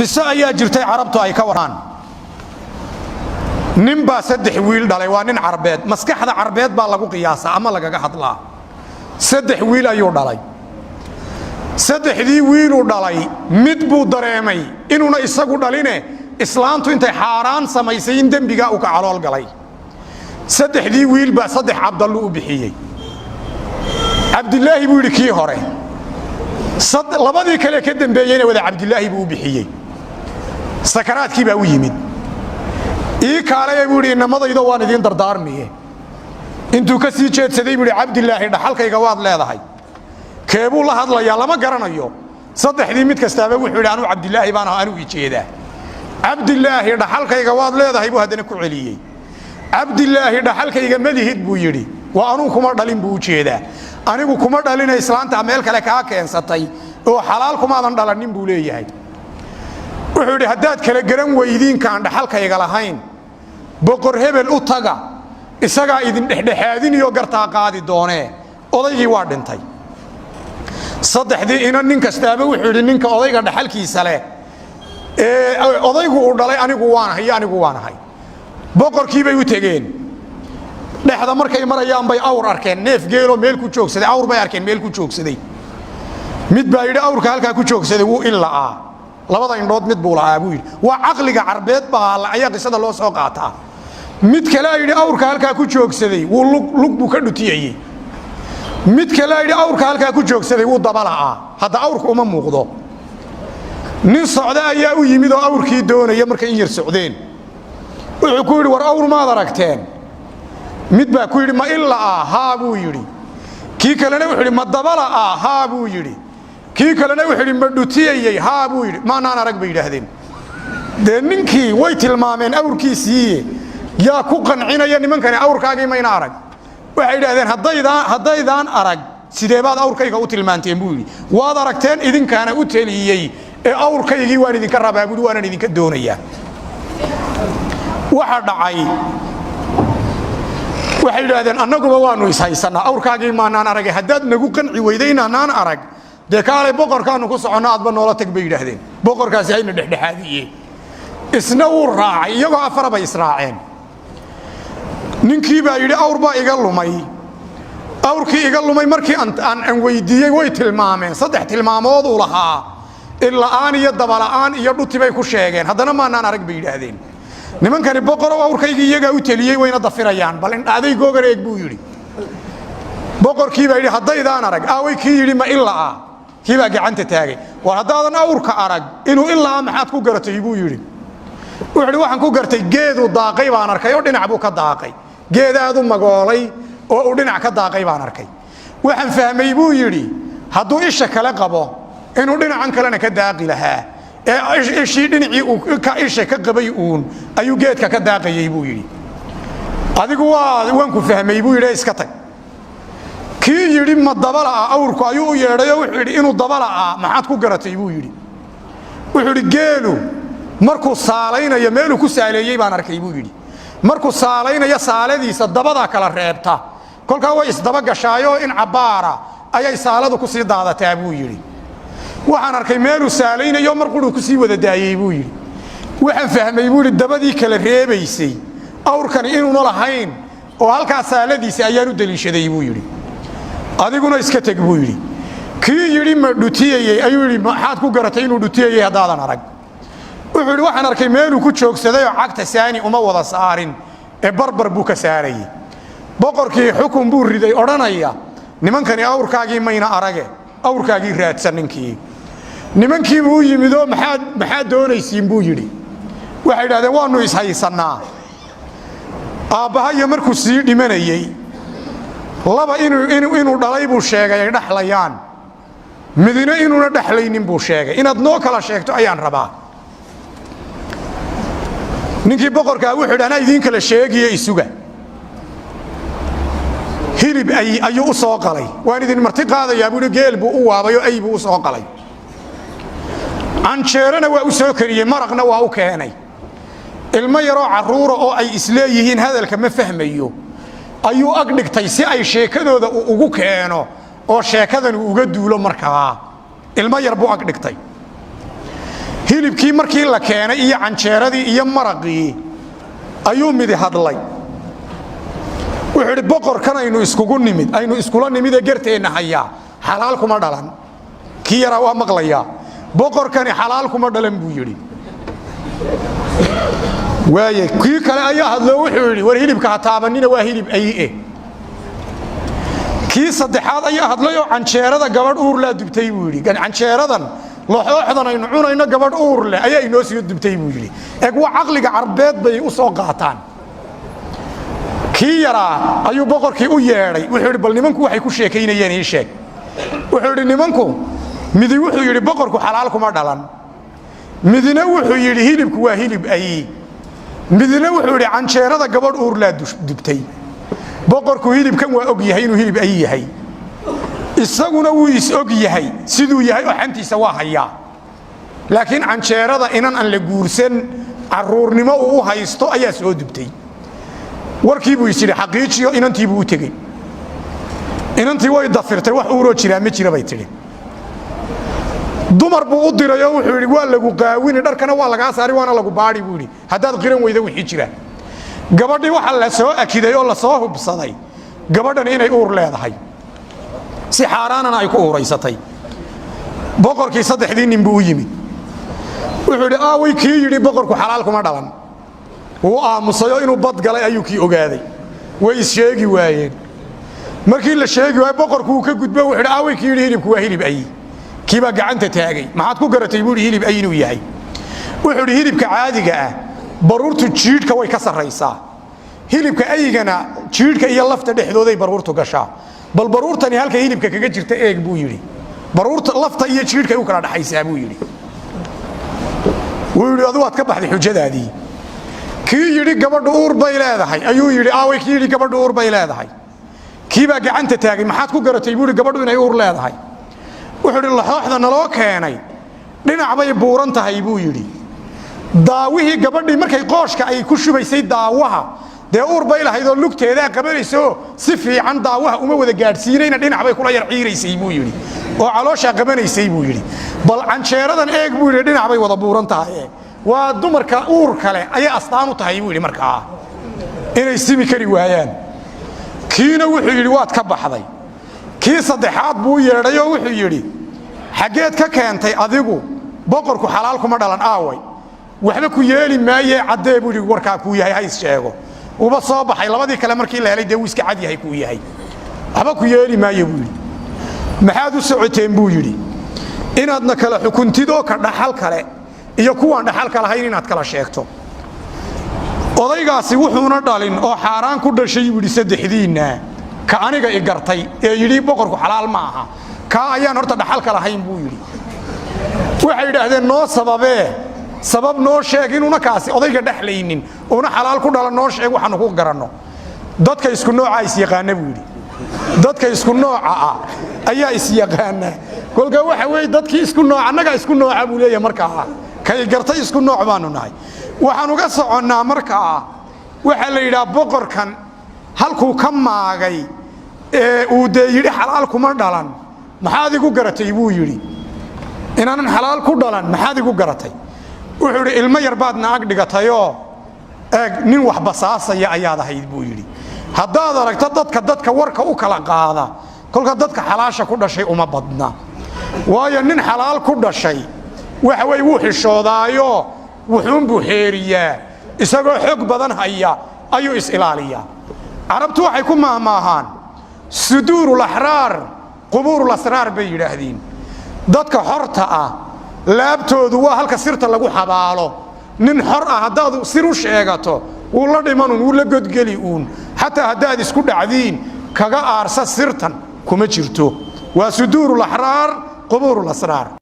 Qiso ayaa jirtay Carabtu ay ka waraan. Nin baa saddex wiil dhalay. Waa nin Carbeed, maskaxda Carbeed baa lagu qiyaasaa ama lagaga hadlaa. Saddex wiil ayuu dhalay. Saddexdii wiiluu dhalay, mid buu dareemay inuuna isagu dhaline, islaantu intay xaaraan samaysay in dembigaa uu ka calool galay. Saddexdii wiil baa saddex Cabdallu u bixiyey. Cabdilaahi buu yidhi kii hore, labadii kale ka dembeeyeyna wada Cabdilaahi buu u bixiyey. Sakaraadkii baa u yimid. "Ii kaalaya," buu yidhi, "inamadaydo, waan idiin dardaarmiye." Intuu ka sii jeedsaday buu yidhi, "Cabdilaahi, dhaxalkayga waad leedahay." Keebuu la hadlayaa lama garanayo. Saddexdii mid kastaaba wuxuu yidhi, "Anuu Cabdilaahi baan aho, anuu i jeedaa." "Cabdilaahi, dhaxalkayga waad leedahay," buu haddana ku celiyey. "Cabdilaahi, dhaxalkayga malihid," buu yidhi. Waa anuu kuma dhalin buu u jeedaa. Anigu kuma dhalina, islaanta meel kale kaa keensatay oo xalaal kumaadan dhalanin, buu leeyahay. Wuxuu yidhi, "Haddaad kala garan weydiinkaan dhaxalkayga lahayn, boqor hebel u taga, isagaa idin dhexdhexaadiniyo gartaa qaadi doonee." Odaygii waa dhintay. Saddexdii ina nin kastaaba wuxuu yidhi, "Ninka odayga dhaxalkiisa leh ee odaygu uu dhalay anigu waanahay iyo anigu waanahay." Boqorkii bay u tegeen. Dhexda markay marayaan bay awr arkeen, neef geeloo meel ku joogsaday. Awr bay arkeen meel ku joogsaday. Mid baa yidhi, "Awrka halkaa ku joogsaday wuu il la'aa, labada indhood mid buu la'aa," buu yidhi. Waa caqliga Carbeed baa ayaa qisada loo soo qaataa. Mid kalea yidhi, "Awrka halkaa ku joogsaday wuu lug, lug buu ka dhutiyayey." Mid kalea yidhi, "Awrka halkaa ku joogsaday wuu daba la'aa." Hadda awrka uma muuqdo. Nin socda ayaa u yimid oo awrkii doonaya. Markay in yar socdeen wuxuu ku yidhi, "War, awr maad aragteen?" Mid baa ku yidhi, "Ma il la'aa?" "Haa," buu yidhi. Kii kalena wuxuu yidhi, "Ma daba la'aa?" "Haa," buu yidhi. Kii kalena wuxuu yidhi, "Ma dhutiyayey?" "Haa," buu yidhi. "Maanaan arag," bay yidhaahdeen. Dee ninkii way tilmaameen awrkiisiiye, yaa ku qancinaya nimankani awrkaagii mayna arag? Waxay yidhahdeen, "Haddaydaan arag, sideebaad awrkayga u tilmaanteen?" buu yidhi. "Waad aragteen, idinkaana u teliyey, ee awrkaygii waan idinka rabaa," buui, "waanan idinka doonayaa." Waxa dhacay, waxay yidhaahdeen, "Annaguba waannu ishaysannaa, awrkaagii maanaan aragay. Haddaad nagu qanci weyday inaanaan arag, dee kaalay, boqorkaannu ku soconno, aadba noola tag," bay yidhaahdeen. "Boqorkaasi hayna dhexdhexaadiye." Isna wuu raacay. Iyagoo afara bay israaceen. Ninkii baa yidhi, "Awr baa iga lumay. Awrkii iga lumay markii aan weydiiyey, way tilmaameen. Saddex tilmaamooduu lahaa, illa'aan iyo dabala'aan iyo dhuti bay ku sheegeen. Haddana maanaan arag," bay yidhaahdeen nimankani. "Boqorow, awrkaygii iyagaa u teliyey, wayna dafirayaan. Bal indhaadaygoogan eeg," buu yidhi. Boqorkii baa yidhi, "Haddaydaan arag, aaway kii yidhi ma ila'a?" Kii baa gacanta taagay. "War, haddaadan awrka arag, inuu ilaa maxaad ku garatay?" buu yidhi. Wuxuu yidhi, "Waxaan ku gartay geeduu daaqay baan arkay oo dhinac buu ka daaqay. Geed aad u magoolay oo uu dhinac ka daaqay baan arkay. Waxaan fahmay," buu yidhi, "hadduu isha kale qabo inuu dhinacan kalena ka daaqi lahaa, ee ishii dhinacii uu isha ka qabay uun ayuu geedka ka daaqayey," buu yidhi. "Adigu waan ku fahmay," buu yidhi, "iska tag." Kii yidhi ma dabala'a awrku ayuu u yeedhayoo wuxuu yidhi, "Inuu dabala'aa maxaad ku garatay?" buu yidhi. Wuxuu yidhi, "Geelu markuu saalaynayo meeluu ku saaleeyey baan arkay," buu yidhi. "Markuu saalaynayo saaladiisa dabadaa kala reebta, kolkaa way isdaba gashaayoo in cabbaara ayay saaladu ku sii daadataa," buu yidhi. "Waxaan arkay meeluu saalaynayo mar quruu ku sii wada daayey," buu yidhi. "Waxaan fahmay," buu yidhi, "dabadii kala reebaysay awrkani inuuna lahayn oo halkaa saaladiisa ayaan u deliishaday," buu yidhi. "Adiguna iska teg," buu yidhi. Kii yidhi ma dhutiyayey ayuu yidhi, "Maxaad ku garatay inuu dhutiyayey haddaadan arag?" Wuxuu yidhi, "Waxaan arkay meeluu ku joogsadayoo cagta saani uma wada saarin ee barbar buu ka saarayey." Boqorkii xukun buu riday odhanaya, "Nimankani awrkaagii mayna arage, awrkaagii raadsan." Ninkii nimankiibuu u yimidoo, "Maxaad doonaysiin?" buu yidhi. Waxay idhahdeen, "Waannu ishaysannaa. Aabbahayo markuu sii dhimanayey laba inuu dhalay buu sheegay ay dhexlayaan, midna inuuna dhexlaynin buu sheegay. Inaad noo kala sheegto ayaan rabaa." Ninkii boqorkaa wuxuu yidhi, "Anaa idiin kala sheegiyo, isuga." Hilib ay ayuu u soo qalay. "Waan idin marti qaadayaa," buu yidhi. Geel buu u waabayoo ay buu u soo qalay. Canjeerana waa u soo kariyey, maraqna waa u keenay. Ilmo yaroo carruura oo ay isleeyihiin hadalka ma fahmayo ayuu ag dhigtay si ay sheekadooda uu ugu keeno oo sheekadan uu uga duulo. Markaa ilmo yar buu ag dhigtay. Hilibkii markii la keenay iyo canjeeradii iyo maraqii ayuu midi hadlay. Wuxuu idhi, "Boqorkan aynu iskugu nimid, aynu iskula nimid ee garteenna hayaa, xalaal kuma dhalan." Kii yaraa waa maqlayaa. "Boqorkani xalaal kuma dhalan," buu yidhi. Waaye, kii kale ayaa hadloo wuxuu yidhi, "War hilibka ha taabanina, waa hilib aye." Kii saddexaad ayaa hadlay oo "Canjeerada gabadh uurlaa dubtay," buu yidhi. "Canjeeradan laxooxdan aynu cunayno gabadh uur leh ayaa inoo soo dubtay," buu yidhi. Eg, waa caqliga Carbeed bay u soo qaataan. Kii yaraa ayuu boqorkii u yeedhay. Wuxuu yidhi, "Bal nimanku waxay ku sheekaynayeen ii sheeg." Wuxuu yidhi, "Nimanku midi wuxuu yidhi boqorku xalaal kuma dhalan, midina wuxuu yidhi hilibku waa hilib ay, midina wuxuu yidhi canjeerada gabadh uurlaa dubtay. Boqorku hilibkan waa og yahay inuu hilib ay yahay, isaguna wuu is og yahay siduu yahay oo xantiisa waa hayaa, laakiin canjeerada inan aan la guursan caruurnimo uu u haysto ayaa soo dubtay." Warkii buu is yidhi xaqiijiyo. Inantii buu u tegey. Inantii way dafirtay. "Wax uuroo jiraa ma jira," bay tidhi. Dumar buu u diray oo wuxuu yidhi, "Waa lagu qaawini, dharkana waa lagaa saari, waana lagu baadhi," buu yidhi, "haddaad qiran weyda wixii jira." Gabadhii waxaa la soo akiday oo lasoo hubsaday gabadhan inay uur leedahay, si xaaraanana ay ku uuraysatay. Boqorkii saddexdii nin buu u yimid. Wuxuu yidhi, "Aaway kii yidhi boqorku xalaal kuma dhalan?" Wuu aamusayoo inuu badgalay ayuu kii ogaaday. Way is-sheegi waayeen. Markii la sheegi waayo, boqorku uu ka gudbo. Wuxuu yidhi, "Aaway kii yidhi hilibku waa hilib ay?" Kii baa gacanta taagay. "Maxaad ku garatay?" buu yidhi, "hilib ay inuu yahay?" Wuxuu yidhi, "Hilibka caadiga ah baruurtu jiidhka way ka sarraysaa, hilibka aygana jiidhka iyo lafta dhexdooday baruurtu gashaa. Bal baruurtani halka hilibka kaga jirta eeg," buu yidhi. "Baruurta lafta iyo jiidhkay u kala dhaxaysaa," buu yidhi. Wuu yidhi, "Adu waad ka baxday xujadaadii." Kii yidhi gabadhu uur bay leedahay ayuu yidhi, "Aaway kii yidhi gabadhu uur bay leedahay?" Kii baa gacanta taagay. "Maxaad ku garatay?" buu yidhi, "gabadhu inay uur leedahay?" Wuxuu yidhi, "Laxooxda naloo keenay dhinac bay buuran tahay," buu yidhi. "Daawihii gabadhii markay qooshka ay ku shubaysay daawaha, dee uur bay lahayd oo lugteedaa qabanayso, si fiican daawaha uma wada gaadhsiinayna, dhinac bay kula yar ciiraysay," buu yidhi, "oo calooshaa qabanaysay," buu yidhi. "Bal canjeeradan eeg," buu yidhi, "dhinac bay wada buuran tahay. Waa dumarka uur kale ayay astaan u tahay," buu yidhi, "markaa inay simi kari waayaan." Kiina wuxuu yidhi, "Waad ka baxday." Kii saddexaad buu yeedhay oo wuxuu yidhi, "Xaggeed ka keentay adigu boqorku xalaal kuma dhalan? Aaway? Waxba ku yeeli maaye, caddee," buu yidhi, "warkaa kuu yahay hays sheego." Uba soo baxay labadii kale markii la helay. Dee wuu iska cad yahay kuu yahay. "Waxba ku yeeli maaye," buu yidhi. "Maxaad u socoteen?" buu yidhi. "Inaadna kala xukuntid oo ka dhaxal kale iyo kuwaan dhaxalka lahayn inaad kala sheegto. Odaygaasi wuxuuna dhalin oo xaaraan ku dhashay," buu yidhi, "saddexdiinna ka aniga i gartay ee yidhi boqorku xalaal ma aha, kaa ayaan horta dhaxalka lahayn," buu yidhi. Waxay yidhaahdeen, "Noo sababee, sabab noo sheeg inuuna kaasi odayga dhexlaynin uuna xalaal ku dhalan. Noo sheeg waxaanu ku garanno." "Dadka isku noocaa isyaqaana," buu yidhi. "Dadka isku nooca ah ayaa isyaqaana. Kolka waxa weeye dadkii isku nooc, annagaa isku nooca," buu leeyahay. "Markaa kay gartay isku nooc baanu nahay." Waxaan uga soconnaa markaa, waxaa la yidhaha boqorkan halkuu ka maagay ee uu dee yidhi xalaal kuma dhalan, "Maxaad igu garatay?" buu yidhi. "Inaanan xalaal ku dhalan maxaad igu garatay?" Wuxuu yidhi, "Ilmo yar baad na ag dhigatayoo eeg, nin wax basaasaya ayaad ahayd," buu yidhi. "Haddaad aragto dadka warka u kala qaada, kolka dadka xalaasha ku dhashay uma badna. Waayo, nin xalaal ku dhashay waxa weye wuu xishoodaayo, wuxuunbuu xeeriyaa. Isagoo xog badan haya ayuu is-ilaaliyaa. Carabtu waxay ku maahmaahaan صدور الأحرار قبور الأسرار bay yidhaahdeen. Dadka xorta ah laabtoodu waa halka sirta lagu xabaalo. Nin xor ah haddaad sir u sheegato, wuu la dhimanun, wuu la godgeli uun. Xataa haddaad isku dhacdiin, kaga aarsa sirtan kuma jirto. Waa صدور الأحرار قبور الأسرار.